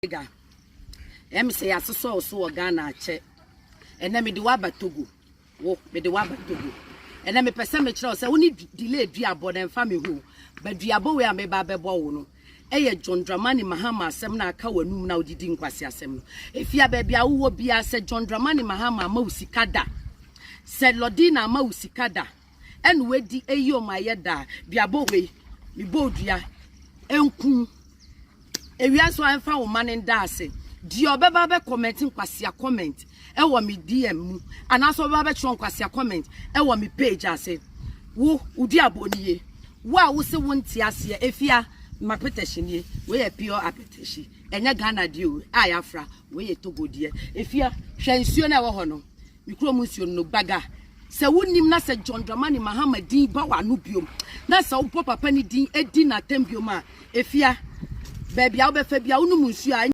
Omega, ɛm sɛ yɛasosɔ wo so wɔ Ghana akyɛ. Ɛnɛ mede wo aba Togo. Wo, mede wo aba Togo. Ɛnɛ mepɛ sɛ mekyerɛ wo sɛ wo ne delay duabɔ na ɛmfa me ho. Ba duabɔ wei a meba abɛbɔ wo no, ɛyɛ John Dramani Mahama asɛm na aka w'anum na wode di nkwasi asɛm no. Efia baabi a wowɔ biara sɛ John Dramani Mahama ama wo sika da. Sɛ Lordina ama wo sika da. Ɛna wadi eyi ɔmo ayɛ da. Duabɔ wei, mebɔ dua. Enku. Ewia nso amfa wo ma ne nda ase. Deɛ ɔbɛba bɛ comment nkwasia comment ɛwɔ me DM mu anaasɛ ɔbɛba bɛtwerɛ nkwasia comment ɛwɔ me page ase. Wo wodi abɔ nie. Wo a wo se wo nte aseɛ efia mapetɛhye nie. Wei yɛ pure apetɛhye. Ɛnyɛ Ghana deɛ o a yɛafra. Wei yɛ Togo deɛ. Efia hwɛ nsuo no a ɛwɔ hɔ no. Me kurom nsuo no gbaga. Sɛ wonim na sɛ John Dramani Mahama din ba w'ano biom na sɛ wobɔ papa ne din edi n'atɛm biom a efia baabi a wobɛfa bi a wonom nsuo a.